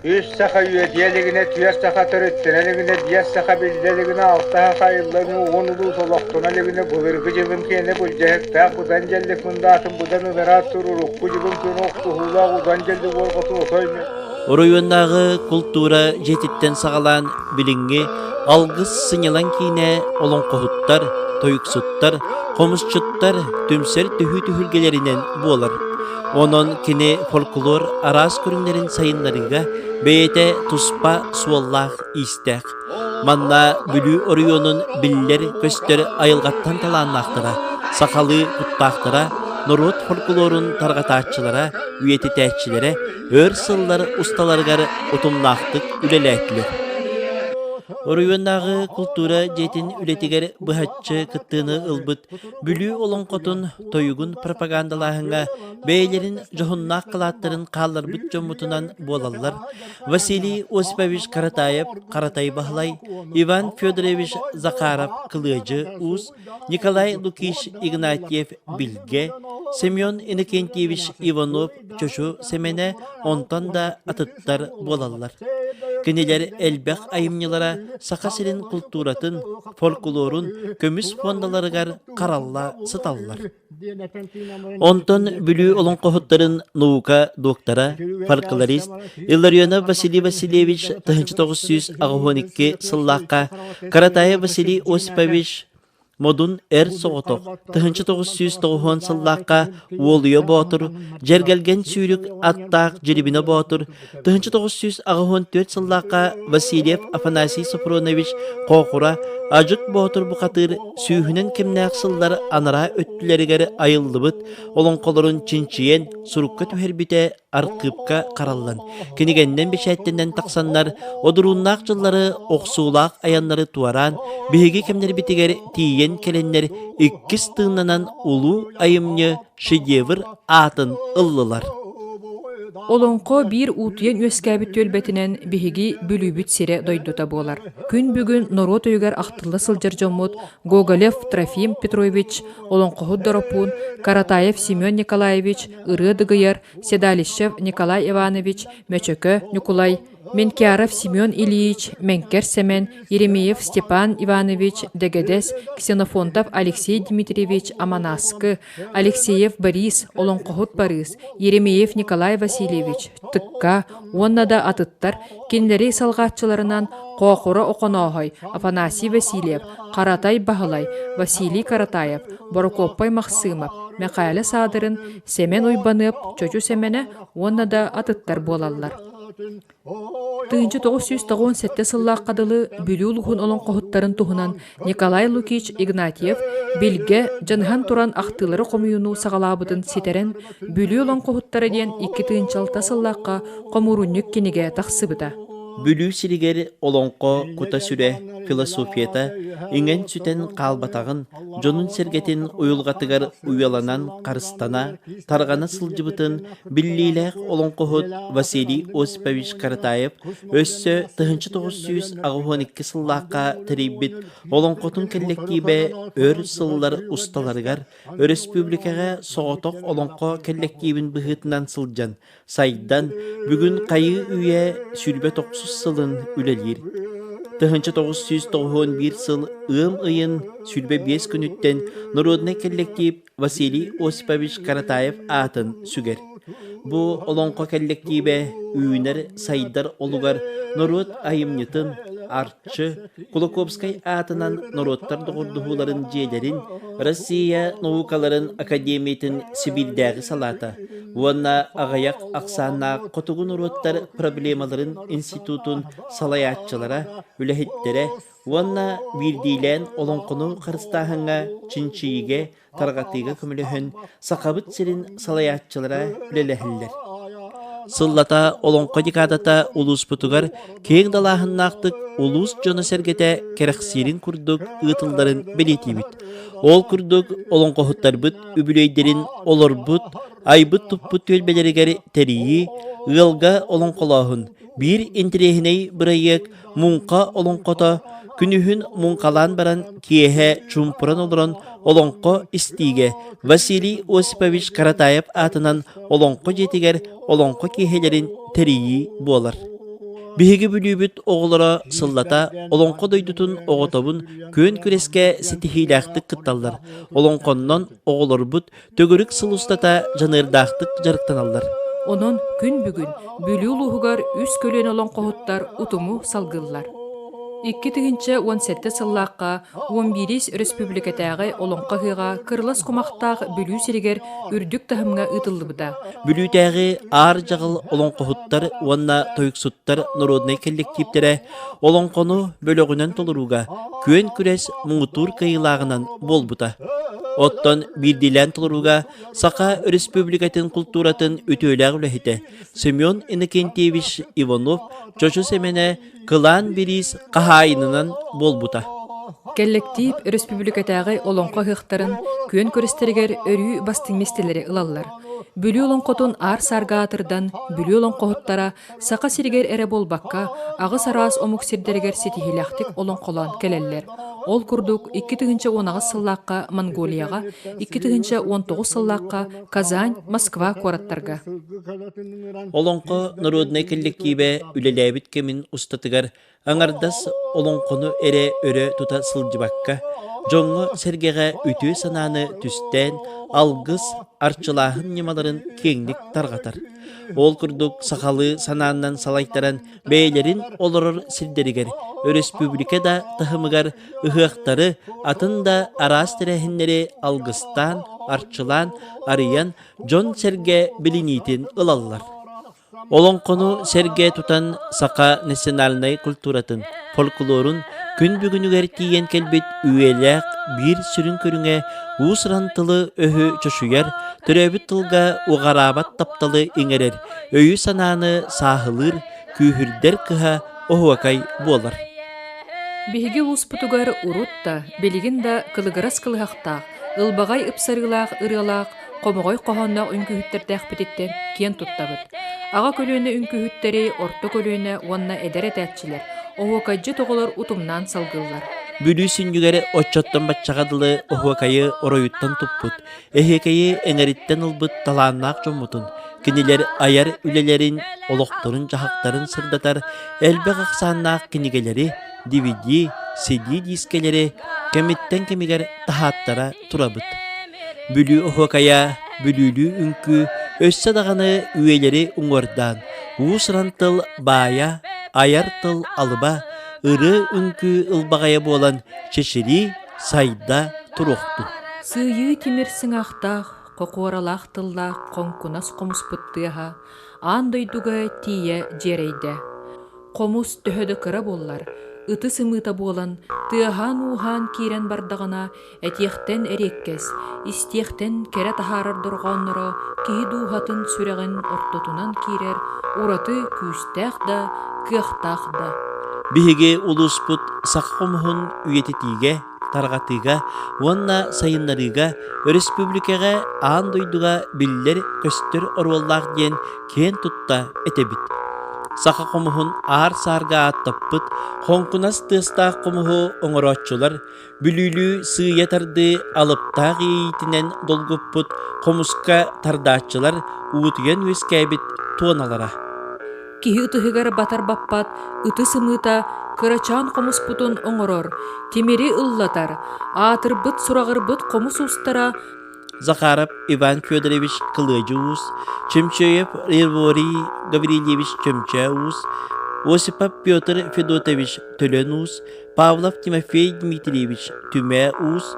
Үс саха үөдүйэ илигинэ, түөрт саха төрүттэнэ илигинэ, биэс саха биллэ илигинэ, алта саха айылла илигинэ, уон улуус олохтоно илигинэ, былыргы дьылым киэнэ былдьаһыктаах быдан дьэллик мындаатын быдан ынараа тур урукку дьылым күнэ охсуһуулаах удан дьэллик уорҕатын отой Оройуоннааҕы култуура дьиэтиттэн саҕалаан билиҥҥи Алгыс сынньалаҥ киинэ олоҥхоһуттар, тойуксуттар, хомусчуттар түмсэр түһүү түһүлгэлэринэн буолар. Онон кини фольклор араас көрүҥнэрин сайыннарыыга бэйэтэ туспа суоллаах-иистээх. Манна Бүлүү оройуонун биллэр-көстөр айылҕаттан талааннаахтара, сахалыы куттаахтара, норуот фольклорун тарҕатааччылара, үйэтитээччилэрэ өр сыллар усталарыгар утумнаахтык үлэлээтилэр. Оройуоннааҕы култуура дьиэтин үлэтигэр быһаччы кыттыыны ылбыт Бүлүү олоҥхотун тойугун пропагандалааһыҥҥа бэйэлэрин дьоһуннаах кылааттарын хаалларбыт дьоммутунан буолаллар Василий Осипович Каратаев Каратай Баһылай, Иван Федорович Захаров Кылыадьы Уус, Николай Лукич Игнатьев Билгэ, Семен Иннокентьевич Иванов Чочу Сэмэнэ онтон да атыттар буолаллар. Кинилэр элбэх айымньылара Саха сирин култууратын, фольклорун көмүс фондаларыгар харалла сыталлар. Онтон Бүлүү олоҥхоһуттарын наука доктора, фольклорист Илларионов Василий Васильевич 1982 сыллаахха Каратаев Василий Осипович Модун Эр Соҕотох 1990 сыллаахха Уолуйа Боотур, Дьэргэлгэн Сүүрүк аттаах Дьирибинэ Боотур 1984 сыллаахха Васильев Афанасий Софронович Хоохура Ажык Боотур бухатыыр сүүһүнэн кэмнээх сыллар анараа өттүлэригэр айыллыбыт олоҥхолорун чинчийэн сурукка түһэрбитэ архыыпка хараллан, кинигэннэн бэчээттэнэн тахсаннар, одурууннаах дьыллары, охсуулаах айаннары туораан, биһиги кэмнэрбитигэр тиийэн кэлэннэр иккис тыыннанан улуу айымньы шедевр аатын ыллылар. Олоҥхо биир уутуйан үөскээбит түөлбэтинэн биһиги Бүлүүбүт сирэ дойдута буолар. Күн бүгүн норуот өйүгэр ахтылла сылдьар дьоммут Гоголев Трофим Петрович, олоҥхоһут Доропуун, Каратаев Семен Николаевич, Ырыа Дыгыйар, Седалищев Николай Иванович, Мөчөкө Ньукулай, Менкяров Семен Ильич, Мэҥкэр Сэмэн, Еремеев Степан Иванович, Дэгэдэс, Ксенофонтов Алексей Дмитриевич, Аманаскы, Алексеев Борис, Олоҥхоһут Барыыс, Еремеев Николай Васильевич, Тыкка уонна да атыттар кинилэри салҕааччыларынан Хоохура Охонооһой, Афанасий Васильев, Харатай Баһылай, Василий Каратаев, Борокуоппай Махсыымап, Мэхээлэ Саадырын, Сэмэн Уйбаныап, Чочу Сэмэнэ уонна да атыттар буолаллар. 1997 сыллаахха дылы Бүлүү улууһун олоҥхоһуттарын туһунан Николай Лукич Игнатьев Билгэ дьаныһан туран ахтыылары хомуйууну саҕалаабытын ситэрэн Бүлүү олоҥхоһуттара диэн 2006 сыллаахха хомуурунньук кинигэ тахсыбыта. Бүлүү сиригэр олоҥхо кута-сүрэ, философията иҥэн-сүтэн хаалбатаҕын, дьонун-сэргэтин уйулҕатыгар уйаланан харыстана, тарҕана сылдьыбытын биллиилээх олоҥхоһут Василий Осипович Каратаев өссө 1982 сыллаахха тэрийбит олоҥхотун кэллэктиибэ өр сыллар усталарыгар өрөспүүбүлүкэҕэ соҕотох олоҥхо кэллэктиибин быһыытынан сылдьан сайдан, бүгүн хайыы үйэ 29 сылын үлэлиир. 1991 сыл ыам ыйын 25 күнүттэн народнай кэллэктиип Василий Осипович Каратаев аатын сүгэр. Бу олоҥхо кэллэктиибэ үүнэр-сайдар олугар норуот айымньытын, Арчы, Кулаковскай аатынан норуоттар доҕордоһууларын дьиэлэрин Россия наукаларын академиятын Сибиирдээҕи салаата уонна аҕыйах ахсааннаах хотугу норуоттар проблемаларын институтун салайааччылара, үлэһиттэрэ уонна биирдиилээн олоҥхону харыстааһыҥҥа, чинчийиигэ, тарҕатыыга көмөлөһөн Сахабыт сирин салайааччылара үлэлэһэллэр. Сыллата Олоҥхо декадата улууспутугар киэҥ далааһыннаахтык улуус дьоно-сэргэтэ кэрэхсиирин курдук ыытылларын бэлиэтиибит. Ол курдук олоҥхоһуттарбыт үбүлүөйдэрин олорбут, айбыт-туппут түөлбэлэригэр тэрийии, ыалга олоҥхолооһун, биир интэриэһинэй бырайыак Муҥха олоҥхото күнүһүн муҥхалаан баран киэһэ чуумпуран олорон олоҥхо истиигэ Василий Осипович Каратаев аатынан Олоҥхо дьиэтигэр олоҥхо киэһэлэрин тэрийии буолар. Биһиги Бүлүүбүт оҕолоро сыллата Олоҥхо дойдутун оҕотобун күөн күрэскэ ситиһиилээхтик кытталлар. Олоҥхоннон оҕолорбут төгүрүк сыл устата дьаныардаахтык дьарыктаналлар. Онон күн бүгүн Бүлүү улууһугар үс көлүөнэ олоҥхоһуттар утуму салгыыллар. 2017 сыллаахха 11-ис өрөспүүбүлүкэтээҕи Олоҥхо ыһыаҕа кырылас кумахтаах Бүлүү сиригэр үрдүк таһымҥа ыытыллыбыта. Бүлүүтээҕи Аар дьаҕыл олоҥхоһуттар уонна тойуксуттар народнай кэллэктииптэрэ олоҥхону бөлөҕүнэн толорууга күөн күрэс муҥутуур кыайыылааҕынан буолбута. Оттон биирдиилээн толорууга Саха Өрөспүүбүлүкэтин култууратын үтүөлээх үлэһитэ Семен Иннокентьевич Иванов Чочу Сэмэнэ Кылаан бириис хаһаайынынан буолбута. Кэллэктиип өрөспүүбүлүкэтээҕи олоҥхо ыһыахтарын күөн көрүстэригэр өрүү бастыҥ миэстэлэри ылаллар. Бүлүү олоҥхотун аар-саарга аатырдан, Бүлүү олоҥхоһуттара Саха сиригэр эрэ буолбакка, аҕыс араас омук сирдэригэр ситиһиилээхтик олоҥхолоон кэлэллэр. Ол курдук, 2018 сыллаахха Монголияҕа, 2019 сыллаахха Казань, Москва куораттарга. Олоҥхо народнай кэллэктиибэ үлэлээбит кэмин устатыгар аҥардас олоҥхону эрэ өрө тута сылдьыбакка, дьоҥҥо-сэргэҕэ үтүө санааны түстээн, алгыс, арчылааһын ньымаларын киэҥник тарҕатар. Ол курдук сахалыы санааннан салайтаран бэйэлэрин олорор сирдэригэр, өрөспүүбүлүкэ да таһымыгар ыһыахтары, атын да араас тэрээһиннэри алгыстаан, арчылаан, арыйан дьон-сэргэ билиниитин ылаллар. Олоҥхону сэргэ тутан саха национальнай культуратын, фольклорун күн бүгүнүгэр тиийэн кэлбит үйэлээх биир сүрүн көрүҥэ уус-уран тылы-өһү чочуйар, төрөөбүт тылга уҕараабат тапталы иҥэрэр, өйү-санааны сааһылыыр, күүһүрдэр кыһа оһуокай буолар. Биһиги улууспутугар урут да, билигин да кылыгырас кылыһахтаах, ылбаҕай ыпсарыылаах ырыалаах, хомоҕой хоһоонноох үҥкүүһүттэрдээхпититтэн киэн туттабыт. Аҕа көлүөнэ үҥкүүһүттэри орто көлүөнэ уонна эдэр этээччилэр, оһуокайдьыт оҕолор утумнаан салгыыллар. Бүлүү сүнньүгэр оччоттон баччаҕа дылы оһуокайы оройуттан туппут, эһиэкэйи эҥэриттэн ылбыт талааннаах дьоммутун, кинилэр айар үлэлэрин, олохторун-дьаһахтарын сырдатар элбэх ахсааннаах кинигэлэри, DVD, CD диискэлэри кэмиттэн кэмигэр таһааттара турабыт. Бүлүү оһуокайа, бүлүүлүү үҥкүү өссө даҕаны үйэлэри уҥуордаан, уус-уран тыл баайа, айар тыл алыба, ырыа-үҥкүү ылбаҕайа буолан чэчирии, сайда туруохтун. Сыыйыы тимир сыҥаахтаах, хокуоралаах тыллаах хоҥкунас хомуспут тыаһа аан дойдуга тиийэ дьиэрэйдэ. Хомус төһө да кыра буоллар, ытыс ымыыта буолан, тыаһаан-ууһаан киирэн бардаҕына, этиэхтэн эриэккэс, истиэхтэн кэрэ таһаарар дорҕоонноро киһи дууһатын сүрэҕин ортотунан киирэр ураты күүстээх да, кыахтаах да. Биһиги улууспут саха хомуһун үйэтитиигэ, тарҕатыыга уонна сайыннарыыга өрөспүүбүлүкэҕэ аан дойдуга биллэр-көстөр оруоллаах диэн киэн тутта этэбит. Саха хомуһун аар-саарга ааттаппыт хоҥкунас тыастаах хомуһу оҥорооччулар Бүлүүлүү сыыйа тардыы алыптаах иэйиитинэн долгуппут хомуска тардааччылар уутуйан үөскээбит туоналара. Киһи ытыһыгар батар баппат ытыс ымыыта кырачаан хомуспутун оҥорор, тимири ыллатар, аатырбыт сураҕырбыт хомус уустара Захаров Иван Федорович Кылыадьы Уус, Чемчеев Реворий Гаврильевич Чөмчөө Уус, Осипов Петр Федотович Төлөн Уус, Павлов Тимофей Дмитриевич Түмээ Уус,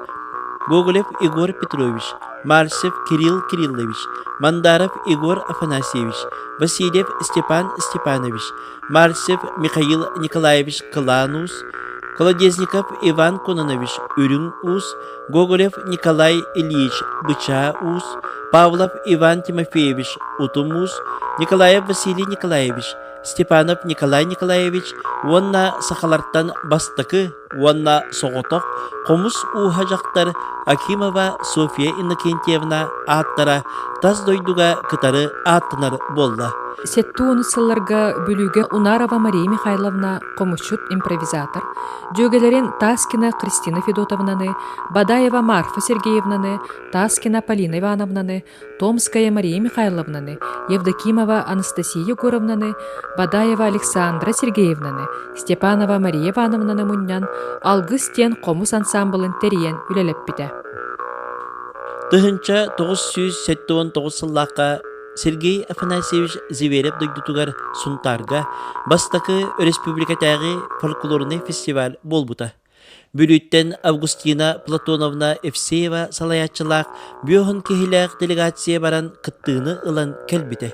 Гоголев Егор Петрович, Марсев Кирилл Кириллович, Мандаров Егор Афанасьевич, Васильев Степан Степанович, Марсев Михаил Николаевич Кылаан Уус, Колодезников Иван Кононович Үрүҥ Уус, Гоголев Николай Ильич Бычаа Уус, Павлов Иван Тимофеевич Утум Уус, Николаев Василий Николаевич, Степанов Николай Николаевич уонна сахалартан бастакы уонна соҕотох хомус ууһа дьахтар Акимова Софья Иннокентьевна ааттара тас дойдуга кытары ааттанар буолла. 70 сылларга Бүлүүгэ Унарова Мария Михайловна хомусчут-импровизатор, дьүөгэлэрин Таскина Христина Федотовнаны, Бадаева Марфа Сергеевнаны, Таскина Полина Ивановнаны, Томская Мария Михайловнаны, Евдокимова Анастасия Егоровнаны, Бадаева Александра Сергеевнаны, Степанова Мария Ивановнаны мунньан «Алгыс» диэн хомус ансаамбылын тэрийэн үлэлэппитэ. 1979 сыллаахха Сергей Афанасьевич Зверев дойдутугар Сунтаарга бастакы өрөспүүбүлүкэтээҕи фольклорнай фестиваль буолбута. Бүлүүттэн Августина Платоновна Евсеева салайааччылаах бүөһүн киһилээх делегация баран кыттыыны ылан кэлбитэ.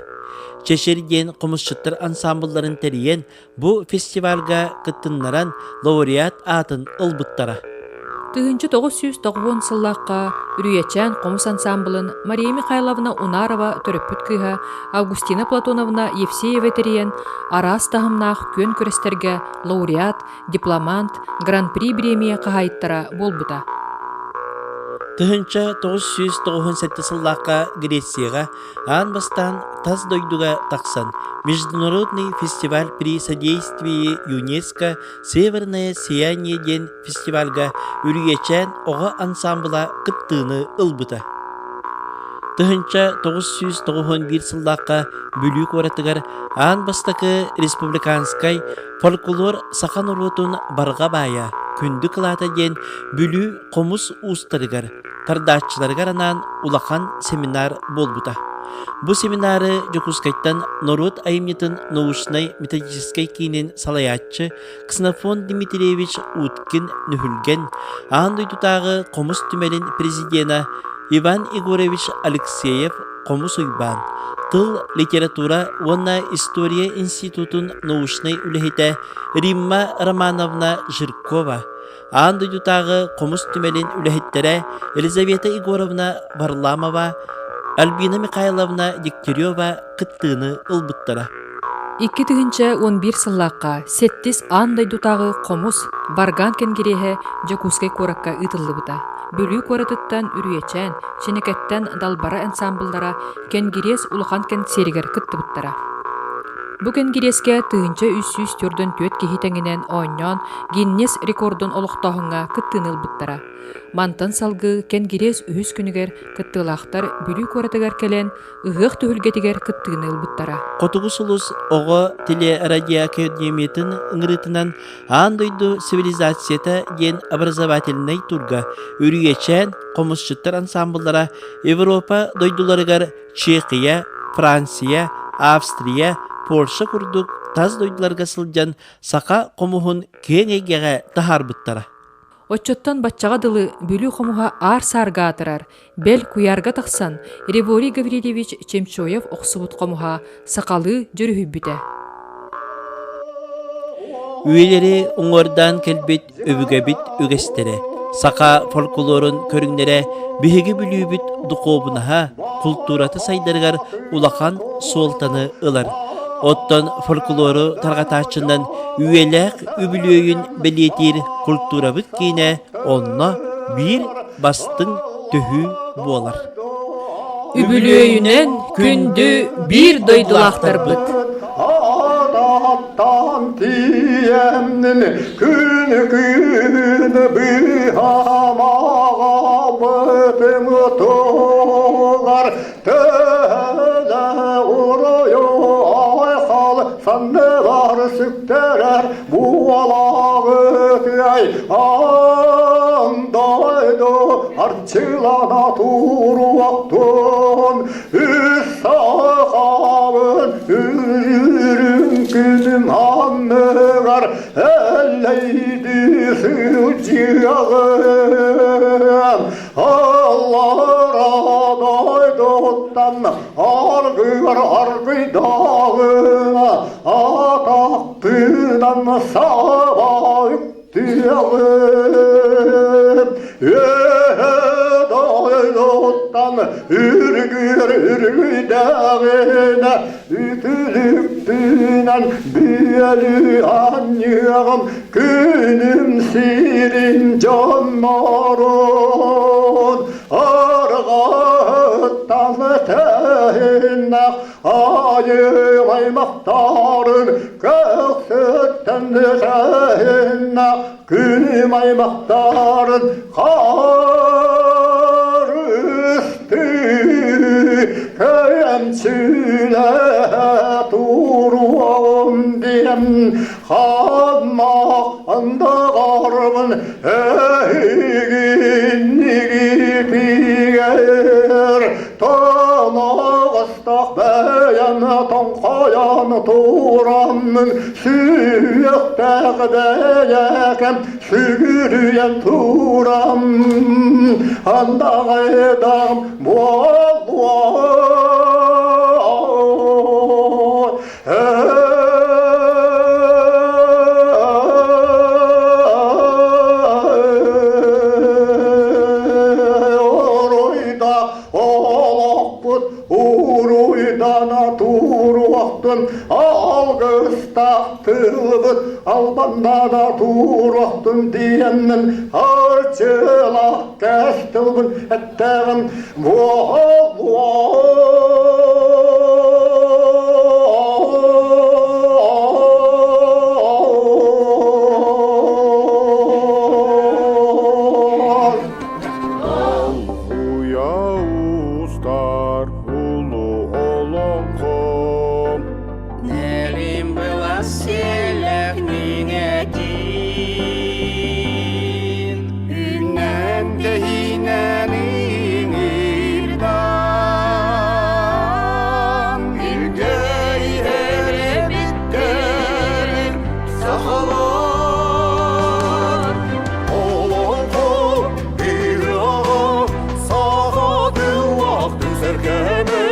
Чэчир диэн хомусчуттар ансаамбылларын тэрийэн, бу фестивальга кыттыннаран лауреат аатын ылбыттара. 1990 сыллаахха Үрүйэчээн хомус ансаамбылын Мария Михайловна Унарова төрөппүт кыыһа Августина Платоновна Евсеева тэрийэн араас таһымнаах күөн күрэстэргэ лауреат, дипломант, Гран-при бириэмийэ хаһаайыттара буолбута. 1997 сыллаахха Грецияҕа аан бастаан тас дойдуга тахсан Международный фестиваль при содействии ЮНЕСКО «Северное сияние» диэн фестивальга Үрүйэчээн оҕо ансаамбыла кыттыыны ылбыта. 1991 сыллаахха Бүлүү куоратыгар аан бастакы республиканскай Фольклор саха норуотун барҕа баайа, күндү кылаата диэн Бүлүү хомус уустарыгар, тардааччыларыгар анаан улахан семинар буолбута. Бу семинары Дьокуускайтан норуот айымньытын научнай-методическай киинин салайааччы Ксенофонт Дмитриевич Уткин-Нүһүлгэн, аан дойдутааҕы хомус түмэлин президенэ Иван Егорович Алексеев Хомус Уйбаан, тыл, литература уонна история институтун научнай үлэһитэ Римма Романовна Жиркова, аан дойдутааҕы хомус түмэлин үлэһиттэрэ Елизавета Егоровна Варламова, Альбина Михайловна Дегтярева кыттыыны ылбыттара. 2011 сыллаахха сэттис аан дойдутааҕы хомус варган кэнгириэһэ Дьокуускай куоракка ыытыллыбыта. Бүлүү куоратыттан Үрүйэчээн, Чинэкэттэн Далбара ансаамбыллара Кэнгириэс улахан кэнсиэригэр кыттыбыттара. Бу кэнгириэскэ 1344 киһи тэҥинэн оонньоон Гиннес рекордун олохтооһуҥҥа кыттыыны ылбыттара. Мантан салгыы Кэнгириэс үһүс күнүгэр кыттыылаахтар Бүлүү куоратыгар кэлэн ыһыах түһүлгэтигэр кыттыыны ылбыттара. Хотугу сулус оҕо телерадиоакадемиятын ыҥырыытынан аан дойду цивилизацията диэн образовательнай турга Үрүйэчээн хомусчуттар ансаамбыллара Европа дойдуларыгар Чехия, Франция, Австрия, Польша курдук тас дойдуларга сылдьан саха хомуһун киэҥ эйгэҕэ таһаарбыттара. Оччоттон баччаҕа дылы Бүлүү хомуһа аар-саарга аатырар, бэл куйаарга тахсан Реворий Гаврильевич Чемчоев охсубут хомуһа сахалыы дьүрүһүйбүтэ. Үйэлэри уҥуордаан кэлбит өбүгэбит үгэстэрэ, саха фольклорун көрүҥнэрэ биһиги Бүлүүбүт духуобунаһа, култуурата сайдарыгар улахан суолтаны ылар. Оттон фольклору тарҕатааччынан үйэлээх үбүлүөйүн бэлиэтиир культурабыт киинэ онно биир бастыҥ төһүү буолар. Үбүлүөйүнэн күндү биир дойдулаахтарбыт! Ааттаан тиийэммин күн-күн быһамаҕабытым туһугар Төһөлө уруйу айхал саннылар сүктэрэр буолаҕытыай аан дойду арчылана туруохтун үс сахабын үрүҥ күнүм анныгар эллэйдии сылдьыаҕым Аллара дойдуттан аргыар аргыйдааҕына атахтыынан саба үктүөҕүм. Үөһэ дойдуттан үргүөр үргүйдээҕинэ үтүлүктүүнэн бүөлүү анньыаҕым Күнүм сирин дьоннорун арҕаһыттан тэһиннэх айым аймахтарын көхсүттэн тэһиннэх күнүм аймахтарын харыстыы. Көмсүлэ туруом диэн ханна андаҕарбын эһигиннигитигэр тоноҕостох бэйэм тоҥхойон тураммын сүһүөхтээх бэйэкэм сүгүрүйэн турам андаҕайдам буолуо. Уруйда олохпут уруйдана туруохтун алгыстаах тылбыт албаннана туруохтун диэннин арчылаах кэс тылбын эттэҕим буолуо. Уйа устар улуу олоҥхо Нэлим была селек миҥэтин Үннэн тэһиинэн иҥирдан Илгэ иһэр эбиттэр сахалар Олоҥхо ырыаҕа саха тыллаах түмсэргэмэ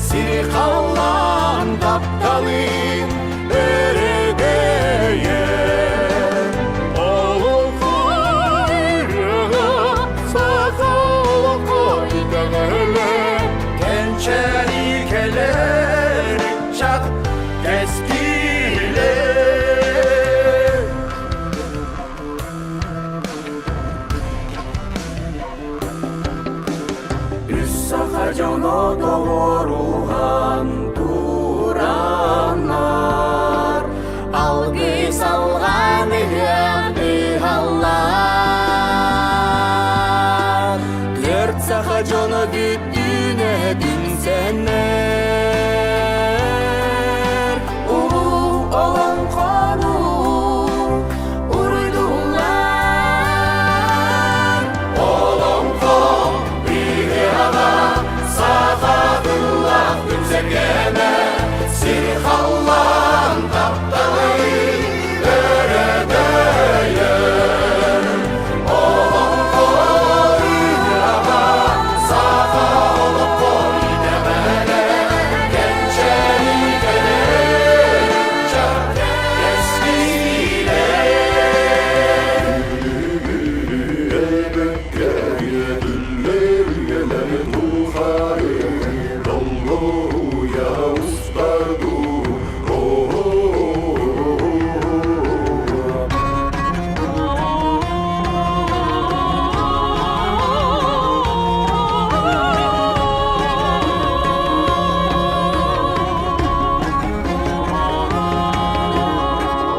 Сири халлаан тапталын өрөгөйө. Олоҥхо ырыаҕа саха олоҥхо итэҕэлэ Кэнчээри кэлэр ыччат кэскилэ. Үс саха дьоно тоҕуоруһан тураннар, алгыс алҕаан ыһыах ыһаллар. Төрт саха дьоно бүттүүнэ түмсэннэр, улуу олоҥхону уруйдууллар. Олоҥхо ырыаҕа саха тыллаах түмсэргэмэ сир халлаан тапталын өрөгөйө. Олоҥхо ырыаҕа саха олоҥхо итэҕэлэ кэнчээри кэлэр ыччат кэскилэ.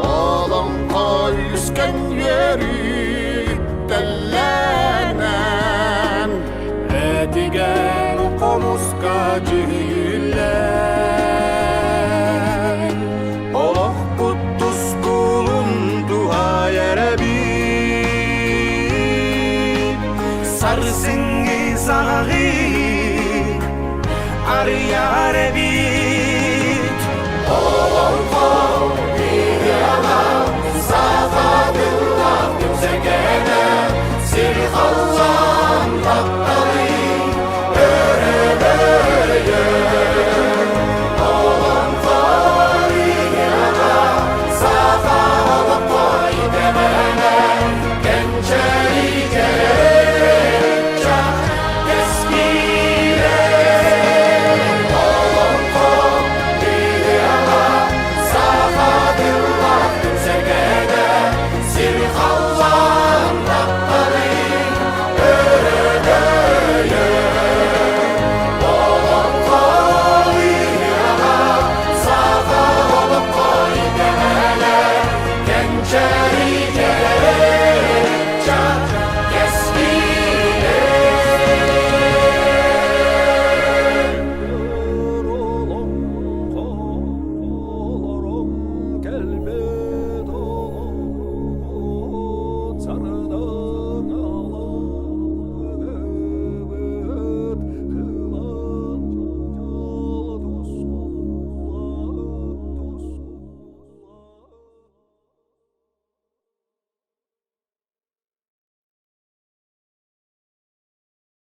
Олоҥхо үскэн үөрүү тэллэнэн этигэн хомуска дьүһүйүллэн олохпут тускулун туһайар эбит Сарсыҥҥы саҕаҕы арыйар эбит. Олоҥхо.